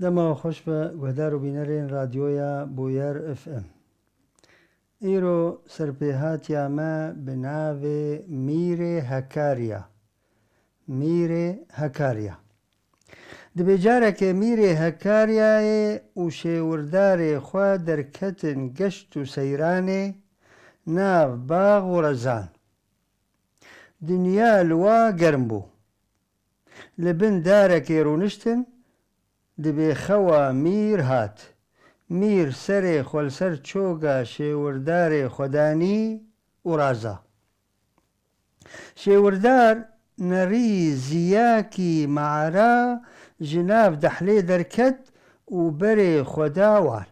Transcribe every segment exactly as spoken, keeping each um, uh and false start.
Dema xweş be guhdar û bînerên Radyoya Bûyer F M. Îro serpêhatiya me bi navê Mîrê Hekarya. Mîrê Hekarya. Dibê carekê Mîrê Hekaryayê û şêwirdarê xwe derketin geşt û seyranê nav bax û rezan. Dinya li wa germ bû. Li bin darekê rûniştin, dibê xewa Mîr hat. Mîr serê xwe li ser çoga şêwirdarê xwe danî û raza. Şêwirdar nerî ziyakî me'era ji nav dehlê derket û berê xwe da wan.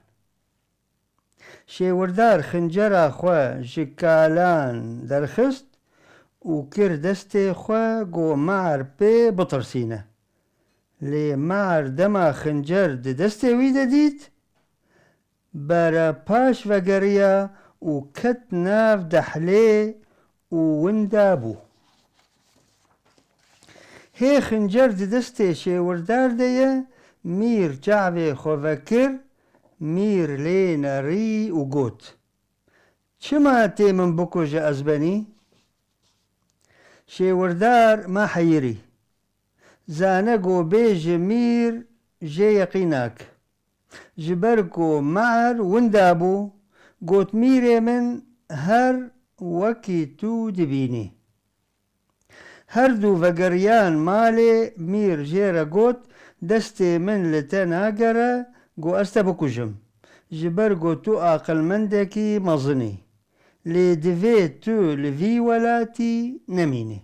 Şêwirdar xincera xwe ji kalan derxist û kir destê xwe, got, Me'er pê bitirsîne. Lê Me'er dema xincer di destê wî de dît, berepaş vegeriya û ket nav dehlê û winda bû. Hê xincer di destê şêwirdar de ye, Mîr çavê xwe vekir, Mîr lê nerî û got, Çima tê min bikuje ez benî? Şêwirdar me heyirî. Zane got, Bê ji Mîr jê yeqîn nake. Ji ber ku Me'er winda bû, got, Mîrê min her wekî tu dibînî. Her du vegeriyan malê, Mîr jê re got, Destê min li te nagere ku ez te bikujim. Ji ber ku tu aqilmendekî mezin î. Lê divê tu li vî welatî nemînî.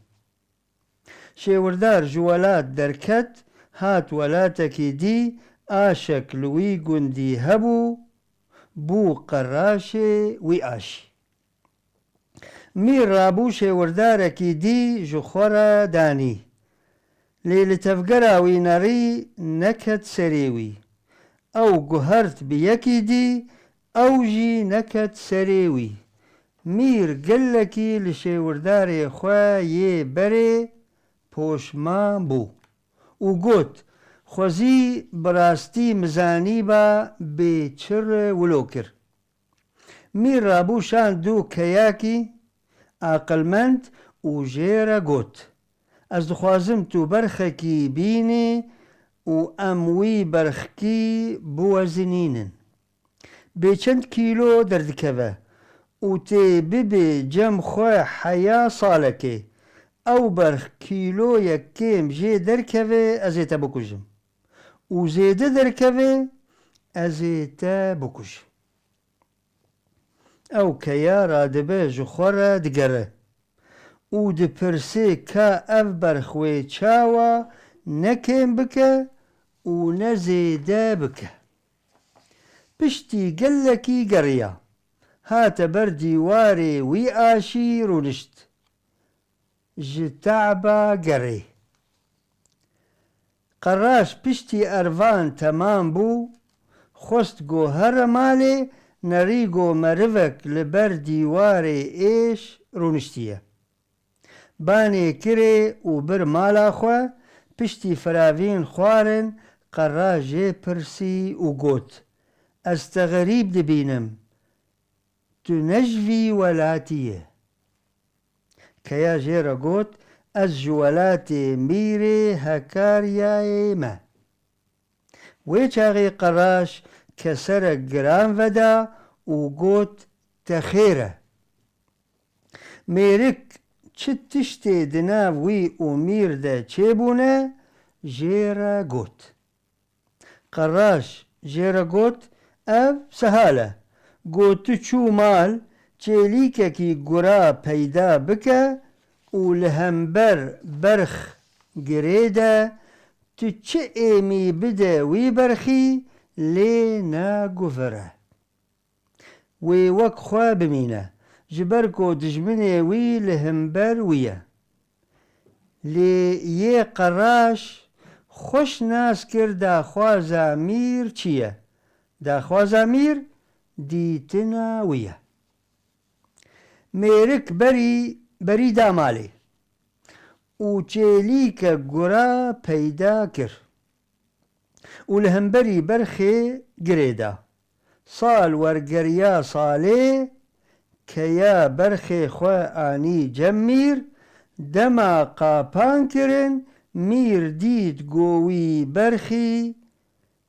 Şêwirdar ji welat derket, hat welatekî dî, aşek li wî gundî hebû, bû qeraşê wî aşî. Mîr rabû şêwirdarekî dî ji xwe re danî. Lê li tevgera wî nerî neket serê wî. Ew guhert bi yekî dî, ew jî neket serê wî. Mîr gelekî li şêwirdarê xwe yê berê poşman bû û got, Xwezî bi rastî min zanîba bê çi re wilo kir. Mîr rabû şand du keyakî aqilmend û jê re got, Ez dixwazim tu berxekî bînî û em wî berxkî biwezinînin. Bê çend kîlo derdikeve û tê bibê cem xwe heya salekê. Ew berx kîloyek kêm jê derkeve, ez ê te bikujim. Û zêde derkeve, ez ê te bikujim. Ew keya radibe ji xwe re digere û dipirse ka ev berx wê çawa ne kêm bike û ne zêde bike. Piştî gelekî geriya, hate ber dîwarê wî aşî rûnişt. Ji te'ba gerê. Qeraş piştî ervan temam bû, xwest ku here malê, nerî ku merivek li ber dîwarê êş rûniştiye. Banê kirê û bir mala xwe, piştî firavîn xwarin, qeraş jê pirsî û got, Ez te xerîb dibînim, tu ne ji vî welatî yî. Keya jê re got, Ez ji welatê Mîrê Hekaryayê me. Wê çaxê qeraş keserek giran veda û got, Te xêr e. Mêrik çi tiştê di nav wî û Mîr de çêbûne, jê re got. Qeraş jê re got, Ev sehal e. Got, Tu çû mal, çêlîkekî gura peyda bike û li hember berx girê de tu çi êmî bide wî berxî, lê neguvire. Wê wek xwe bimîne, ji ber ku dijminê wî li himber wî ye. Lê yê qeraş xweş nas kir daxwaza Mîr çi ye. Daxwaza Mîr dîtina wî ye. Mêrik berî, berî da malê û çêlîke gura peyda kir. û li hemberî berxê girê da. Sal wergeriya salê, keya berxê xwe anî cem mîr, dema qapan kirin, mîr dît go wî berxî,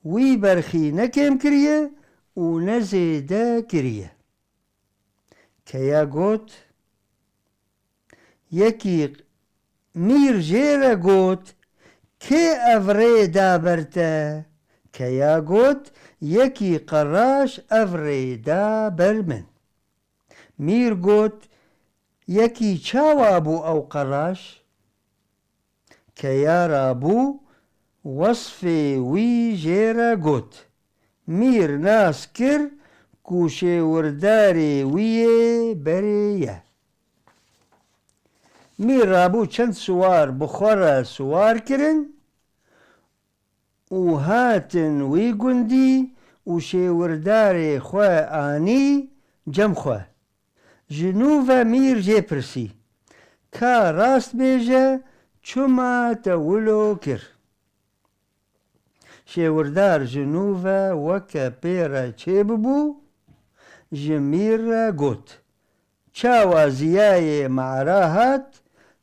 wî berxî ne kêm kiriye û ne zêde kiriye. Keya got, Yekî mîr jê re got, Kê ev rê da ber te? Keya got, Yekî qeraş ev rê da ber min. Mîr got, Yekî çawa bû ew qeraş? Keya rabû, wesfê wî jê re got. Mîr nas kir ku şêwirdarê wî yê berê ye. Mîr rabû çend siwar bi xwe re siwar kirin û hatin wî gundî û şêwirdarê xwe anî cem xwe. Ji nû ve mîr jê pirsî, Ka rast bêje, çima te wilo kir? Şêwirdar ji nû ve weke pê re çêbibû, ji mîr re got, Çawa ziyayê mara hat,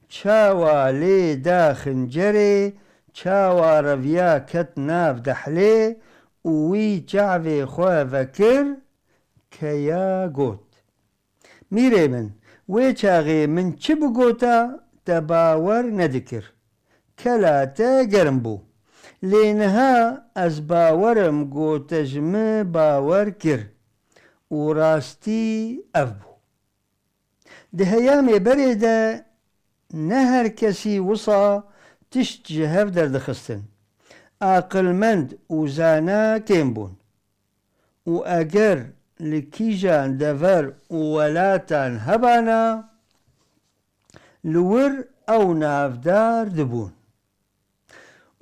çawa lê da xincerê, çawa reviya ket nav dehlê û wî çavê xwe vekir, keya got, Mîrê min, wê çaxê min çi bigota, te bawer nedikir. Kela te germ bû. Lê niha ez bawer im ku te ji min bawer kir û rastî ev bû. Di heyamê berê de ne her kesî wisa tişt ji hev derdixistin. Aqilmend û zana kêm bûn. Û eger li kîjan dever û welatan hebana, li wir ew navdar dibûn.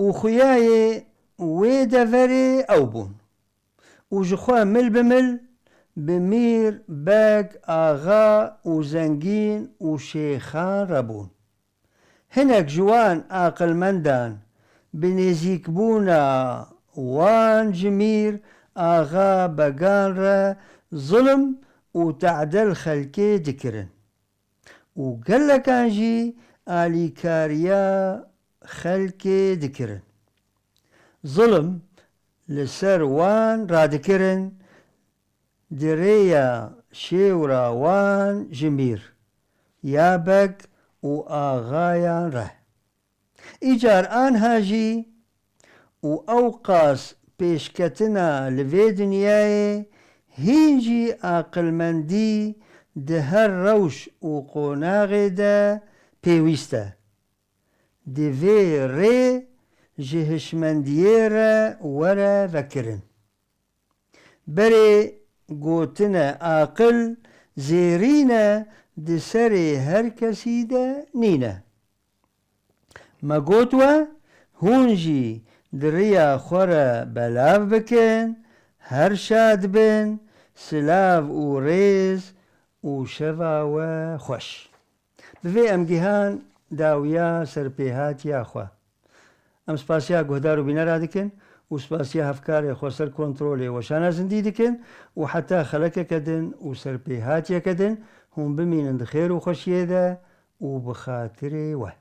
Û xuyayê wê deverê ew bûn. Û ji xwe mil bi mil bi mîr, beg, axa û zengîn û şêxan re bûn. Hinek ji wan aqilmendan bi nêzîkbûna wan ji mîr, axa, began re zilm û tedel xelkê dikirin û gelekan jî alîkariya xelkê dikirin. Zilm li ser wan radikirin, di rêya şêwra wan ji mîr, ya beg û axayan re. Îcar anha jî û ewqas pêşketina li vê dinyayê hîn jî aqilmendî di her rewş û qonaxê de pêwîst e. Di vê rê ji hişmendiyê re were vekirin. Berê gotine aqil zêrîn e di serê her kesî de nîne. Me got we, hûn jî di riya xwe re belav bikin, her şad bin, silav û rêz û şeva we xweş. Bi vê em gihan dawiya serpêhatiya xwe. Em spasiya guhdar û bînera dikin û spasiya hevkarê xweser kontrolê weşana zindî dikin û heta xelekeke din û serpêhatiyeke din hûn bimînin di xêr û xweşiyê de û bi xatirê we.